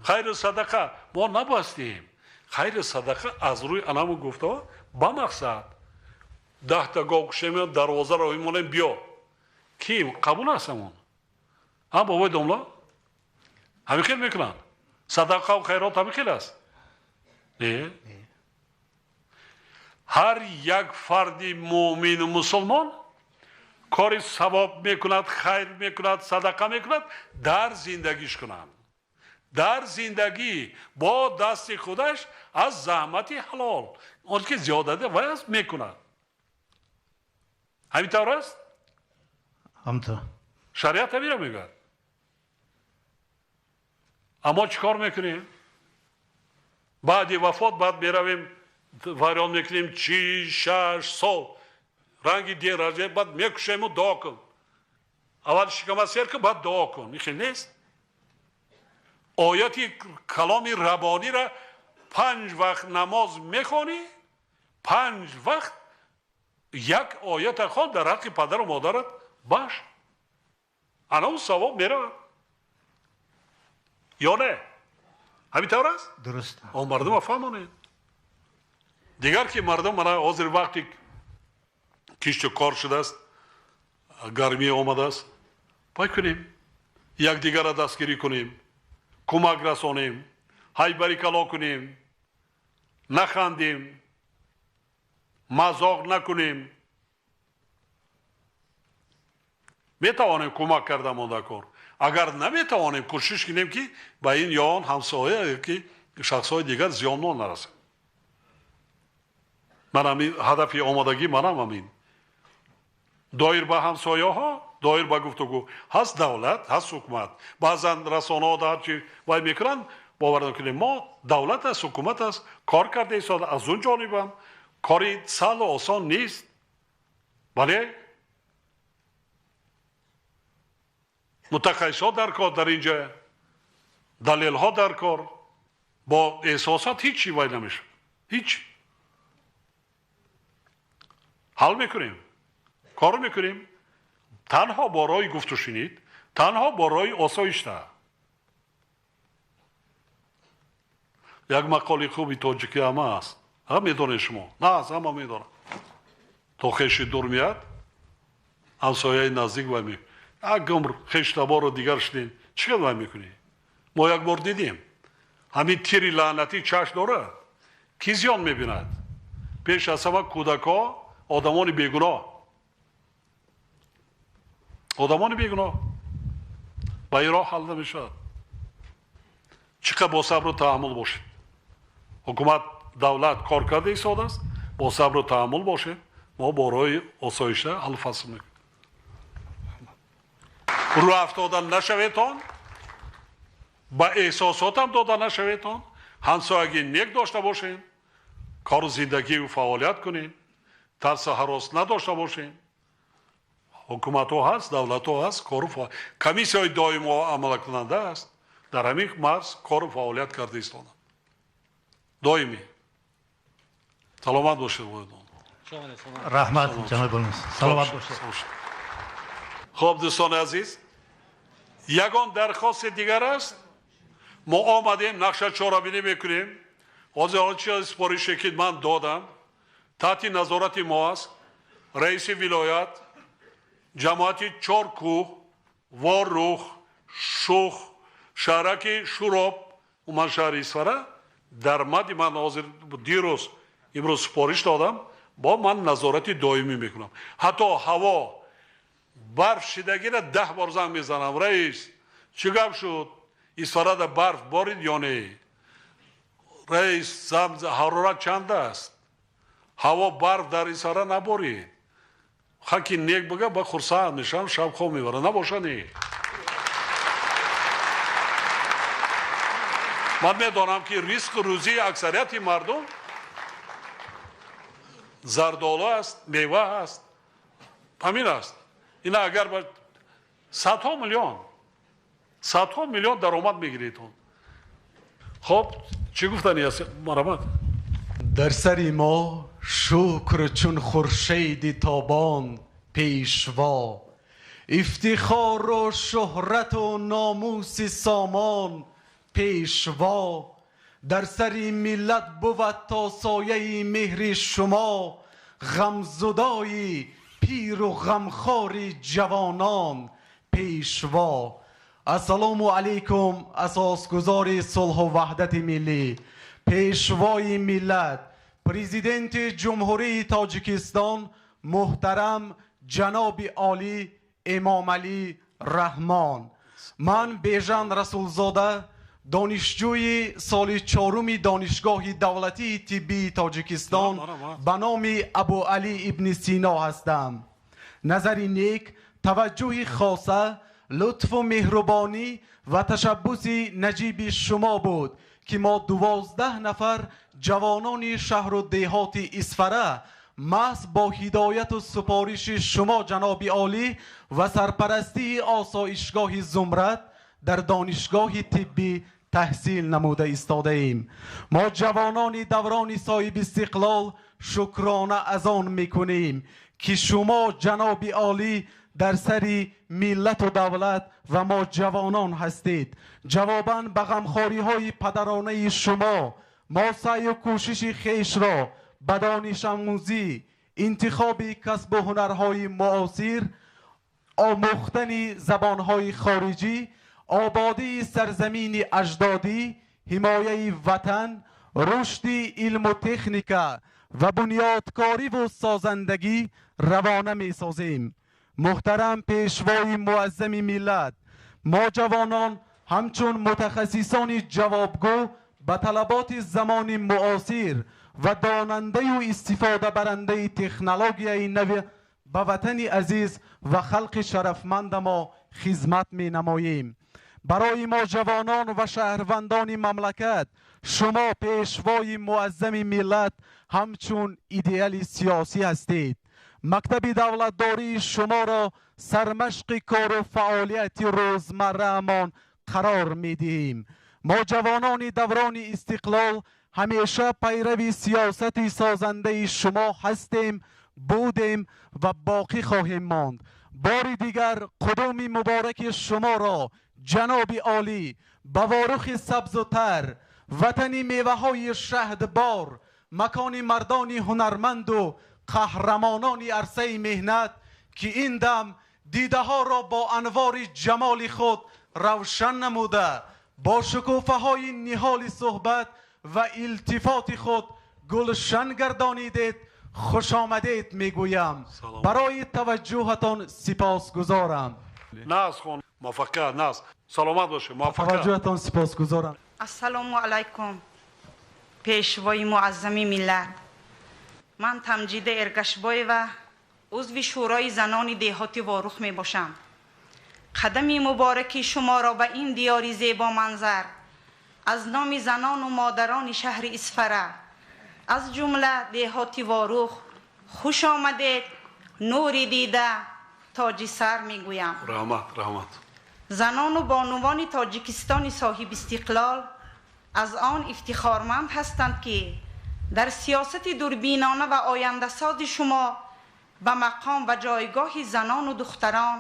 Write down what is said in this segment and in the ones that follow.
Хайру садақа мо набастем. Хайру садақа аз рӯи анаму гуфтаҳо ба мақсад. 10 та гов кушем, дарвозаро мемонем, биё. Ки қабул аст ҳамон? Ҳа, бобои домла? Ҳамин хел мекунанд? Садақаву хайрот ҳамин хел аст? Не? Ҳар як фарди муъмину мусулмон кори савоб мекунад, хайр мекунад, садақа мекунад, дар зиндагиш кунад. Дар зиндагӣ бо дасти худаш аз заҳмати ҳалол. Он ки зиёда вай аст мекунад. Ҳамин тавр аст? Ҳамто. Шариат ҳаминро мегӯяд. Аммо чӣ кор мекунем? Баъди вафот баъд меравем, вайрон мекунем 46 сол. Ранги дин раҷа баъд мекушему дуо кун. Аввал шикама сер кун, баъд дуо кун. Ин хел нест. Ояти каломи раббониро 5 вақт намоз мехонӣ, 5 вақт як оята хон дар ҳаққи падару модарат баш. Ана он савоб меравад. Ё не? Ҳамин тавр аст? Дуруст. Он мардума фаҳмонед. Дигар ки мардум мана ҳозир вақти кишту кор шудааст, гармӣ омадааст, пай кунем, якдигарро дастгирӣ кунем, кӯмак расонем, ҳайбарикало кунем, нахандем, мазоқ накунем. Метавонем кӯмак карда монда кор. Агар наметавонем, кӯшиш кунем ки ба ин ё он ҳамсоя ки шахсҳои дигар зиённон нарасем. Ман ҳамин ҳадафи омодагӣ манам ҳамин. Доир ба ҳамсояҳо, доир ба гуфтугӯ. Ҳаст давлат, ҳаст ҳукумат. Баъзан расонаҳо дар ҳарчи вай мекунанд, бовар накунем. Мо давлат аст, ҳукумат аст, кор карда истода. Аз он ҷонибам кори саҳлу осон нест. Бале, мутахассисҳо дар кор дар инҷа, далелҳо дар кор. Бо эҳсосот ҳеҷ чи вай намешавад. Ҳеҷ. Ҳал мекунем, кор мекунем. Танҳо бо роҳи гуфтушунид, танҳо бо роҳи осоишта. Як мақоли хуби тоҷикӣ ҳама аст. Ҳа, медонед шумо? На, аз ҳама медонам. То хеши дур меяд, ҳамсояи наздик вай мекунад. Як умр хештабору дигар шудем, чӣ қадр вай мекунӣ? Мо як бор дидем. Ҳамин тири лаънатӣ чашм дорад. Кӣ зиён мебинад? Пеш аз ҳама кӯдакҳо, одамони бегуноҳ. Одамони бегуноҳ. Ба ин роҳ ҳал намешавад. Чӣ қадр бо сабру таҳаммул бошед. Ҳукумат, давлат кор карда истодааст, бо сабру таҳаммул бошед, мо бо роҳи осоишта ҳаллу фасл мекунем. Рӯ афтода нашаветон, ба эҳсосотам дода нашаветон, ҳамсоягӣ нек дошта бошед, кору зиндагию фаъолият кунед, тарсу ҳарос надошта бошед. Ҳукуматҳо ҳаст, давлатҳо ҳаст, кору комиссияҳои доимо амалкунанда аст. Дар ҳамин марз кору фаъолият карда истоданд. Доимӣ. Саломат бошед. Раҳмат, ҷаноби болмис. Саломат бошед. Хоб, дӯстони азиз, ягон дархости дигар аст? Мо омадем, нақша чорабинӣ мекунем. Ҳозир он чи супорише ки ман додам, таҳти назорати мо аст. Раиси вилоят, ҷамоати Чоркӯҳ, Ворух, Шух, шаҳраки Шуроб, уман шаҳри Исфара, дар мади ман ҳозир дирӯз имрӯз супориш додам, бо ман назорати доимӣ мекунам. Ҳатто ҳаво барф шидагиро 10 бор занг мезанам. Раис, чӣ гап шуд? Исфарада барф борид ё не? Раис, ҳарорат чанд аст? Ҳаво барф дар Исфара наборид. Хаки нек бага, ба хурсанд мешавам, шаб хоб мебарам. Набоша не. Ман медонам ки ризқу рӯзии аксарияти мардум зардолу аст, мева аст, ҳамин аст. Ина агар садҳо миллион, садҳо миллион даромад мегиред он. Хоб, чӣ гуфтани аст, марҳамат? Дар сари мо шукр чун хуршеди тобон пешво, ифтихору шӯҳрату номуси сомон Пешво. Дар сари миллат бувад то сояи меҳри шумо, ғамзудои пиру ғамхори ҷавонон, Пешво. Ассалому алайкум, асосгузори сулҳу ваҳдати миллӣ, Пешвои миллат, Президенти Ҷумҳурии Тоҷикистон муҳтарам ҷаноби олӣ Эмомалӣ Раҳмон. Ман Бежан Расулзода, донишҷӯи соли чоруми Донишгоҳи давлатии тиббии Тоҷикистон ба номи Абуалӣ ибни Сино ҳастам. Назари нек, таваҷҷӯҳи хоса, лутфу меҳрубонӣ ва ташаббуси наҷиби шумо буд, ки мо 12 нафар ҷавонони шаҳру деҳоти Исфара маҳз бо ҳидояту супориши шумо, ҷаноби олӣ, ва сарпарастии осоишгоҳи Зумрад дар донишгоҳи тиббӣ таҳсил намуда истодаем. Мо ҷавонони даврони соҳибистиқлол шукрона аз он мекунем, ки шумо, ҷаноби олӣ, дар сари миллату давлат ва мо ҷавонон ҳастед. Ҷавобан ба ғамхориҳои падаронаи шумо мо саъю кӯшиши хешро ба донишомӯзӣ, интихоби касбу ҳунарҳои муосир, омӯхтани забонҳои хориҷӣ, ободии сарзамини аҷдодӣ, ҳимояи ватан, рушди илму техника ва бунёдкориву созандагӣ равона месозем. Муҳтарам Пешвои муаззами миллат, мо ҷавонон ҳамчун мутахассисони ҷавобгӯ ба талаботи замони муосир ва донандаю истифодабарандаи технологияи нав ба ватани азиз ва халқи шарафманда мо хизмат менамоем. Барои мо ҷавонон ва шаҳрвандони мамлакат шумо, Пешвои муаззами миллат, ҳамчун идеали сиёсӣ ҳастед. Мактаби давлатдории шуморо сармашқи кору фаъолияти рӯзмарраамон қарор медиҳем. Мо ҷавонони даврони истиқлол ҳамеша пайрави сиёсати созандаи шумо ҳастем, будем ва боқӣ хоҳем монд. Бори дигар қудуми мубораки шуморо, ҷаноби олӣ, ба Ворухи сабзу тар, ватани меваҳои шаҳдбор, макони мардони ҳунарманду қаҳрамонони арсаи меҳнат, ки ин дам дидаҳоро бо анвори ҷамоли худ равшан намуда, бо шукуфаҳои ниҳоли суҳбат ва илтифоти худ гулшан гардонидед, хушомадед мегӯям. Барои таваҷҷӯҳатон сипосгузорам. Наз хон, муваффақият, наз, саломат бошед, муваффақият. Таваҷҷӯҳатон сипосгузорам. Ассалому алайкум, Пешвои муаззами миллат. Ман Тамҷида Эргашбоева, узви Шӯрои занони деҳоти Ворух мебошам. Қадами мубораки шуморо ба ин диёри зебоманзар аз номи занону модарони шаҳри Исфара, аз ҷумла деҳоти Ворух, хуш омадед, нури дида, тоҷи сар мегӯям. Раҳмат, раҳмат. Занону бонувони Тоҷикистони соҳибистиқлол аз он ифтихорманд ҳастанд, ки дар сиёсати дурбинона ва ояндасози шумо ба мақом ва ҷойгоҳи занону духтарон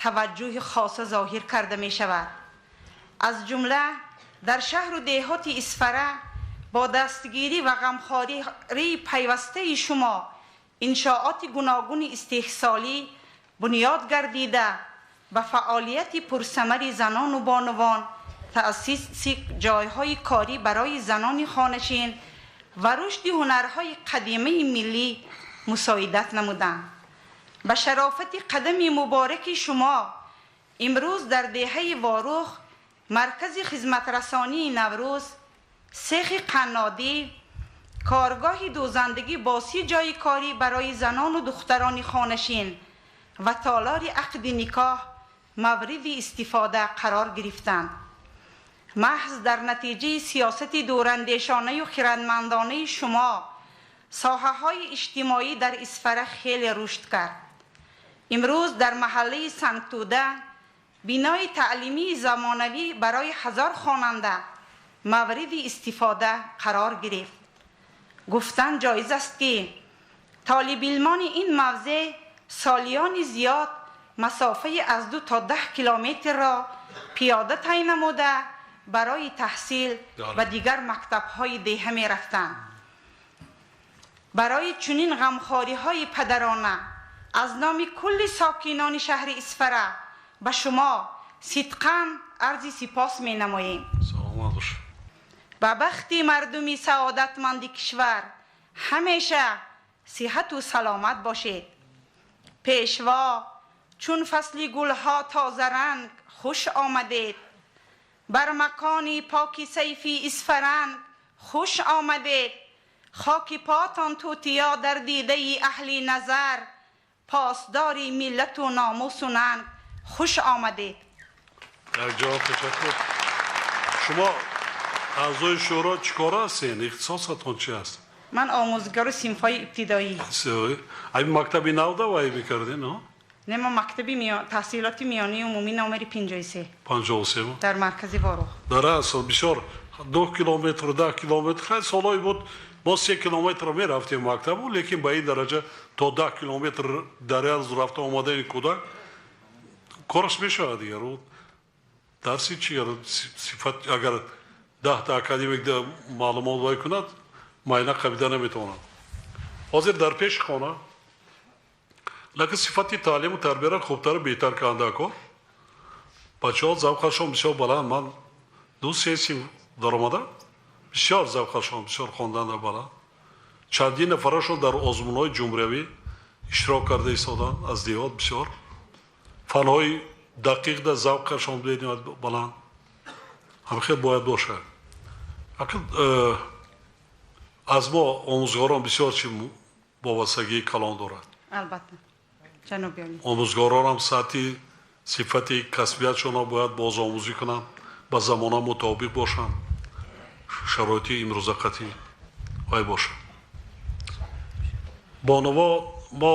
таваҷҷӯҳи хоса зоҳир карда мешавад. Аз ҷумла дар шаҳру деҳоти Исфара бо дастгирӣ ва ғамхории пайвастаи шумо иншооти гуногуни истеҳсолӣ бунёд гардида, ба фаъолияти пурсамари занону бонувон, таъсиси ҷойҳои корӣ барои занони хонашин ва рушди ҳунарҳои қадимаи миллӣ мусоидат намуданд. Ба шарофати қадами мубораки шумо имрӯз дар деҳаи Ворух маркази хизматрасонии Наврӯз, сехи қаннодӣ, коргоҳи дӯзандагӣ бо 30 ҷойи корӣ барои занону духтарони хонашин ва толори ақди никоҳ мавриди истифода қарор гирифтанд. Маҳз дар натиҷаи сиёсати дурандешонаю хирадмандонаи шумо соҳаҳои иҷтимоӣ дар Исфара хеле рушд кард. Имрӯз дар маҳаллаи Сангтӯда бинои таълимии замонавӣ барои 1000 хонанда мавриди истифода қарор гирифт. Гуфтан ҷоиз аст, ки толибилмони ин мавзеъ солиёни зиёд масофаи аз 2 то 10 километрро пиёда тай намуда, барои таҳсил ба дигар мактабҳои деҳа мерафтанд. Барои чунин ғамхориҳои падарона аз номи кулли сокинони шаҳри Исфара ба шумо сидқан арзи сипос менамоем. Саломат бошед. Ба бахти мардуми саодатманди кишвар ҳамеша сиҳату саломат бошед. Пешво, чун фасли гулҳо тозаранг хуш омадед. Бар макони поки сайфи Исфаранг хуш омадед. Хоки потон тутиё дар дидаи аҳли назар, посдори миллату номусу нанг хуш омадед. Як ҷавоб, ташаккур. Шумо аъзои шӯро чӣ кора ҳастед? Ихтисосатон чи аст? Ман омӯзгари синфҳои ибтидоӣ. Ай мактаби нав давай мекардед, но? Не, мо мактаби таҳсилоти миёнаи умумӣ номери 53. 53? Дар маркази Ворух. Дар асл бисёр 2 километр, 10 километр. Хай, солҳое буд, мо 3 километр мерафтем мактабу, лекин ба ин дараҷа то 10 километр дар як рӯз рафта омадани кӯдак кораш мешавад. Дигар дарси чи сифат, агар 10-та академик маълумот вай кунад, майна қабида наметавонад. Ҳозир дар пеши хона, лекин сифати таълиму тарбияро хубтару беҳтар карда кор. Бачаҳо завқашон бисёр баланд. Ман ду се синф даромадам, бисёр завқашон, бисёр хонданда баланд. Чандин нафарашон дар озмунҳои ҷумҳуриявӣ иштирок карда истоданд аз деҳот. Бисёр фанҳои дақиқда завқашон бениҳоят баланд. Ҳамин хел бояд бошад. Аз мо омӯзгорон бисёр чи вобастагии калон дорад. Албатта, ҷаноби олӣ. Омӯзгоронам сатҳи сифати касбиятшонро бояд бозомӯзӣ кунанд, ба замона мутобиқ бошанд, шароити имрӯза қатъӣ вай бошад. Бонуво мо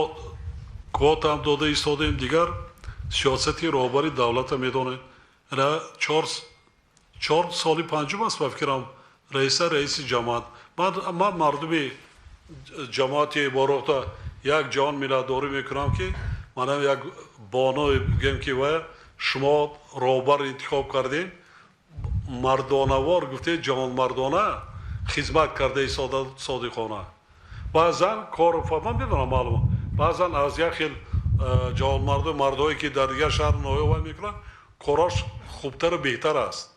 квотаам дода истодем. Дигар сиёсати роҳбари давлата медонед. 4 соли панҷум аст, ба фикрам, раиса, раиси ҷамоат. Ман мардуми ҷамоати Ворухта як ҷаҳон миннатдорӣ мекунам, ки манам як боно гӯем, ки ва шумо роҳбар интихоб кардем, мардонавор гуфтед, ҷавонмардона хизмат карда истода содиқона. Баъзан кор, ман медонам, маълум, баъзан аз як хел ҷавонмарду мардое, ки дар дигар шаҳру ноҳия вай мекунанд, корош хубтару беҳтар аст.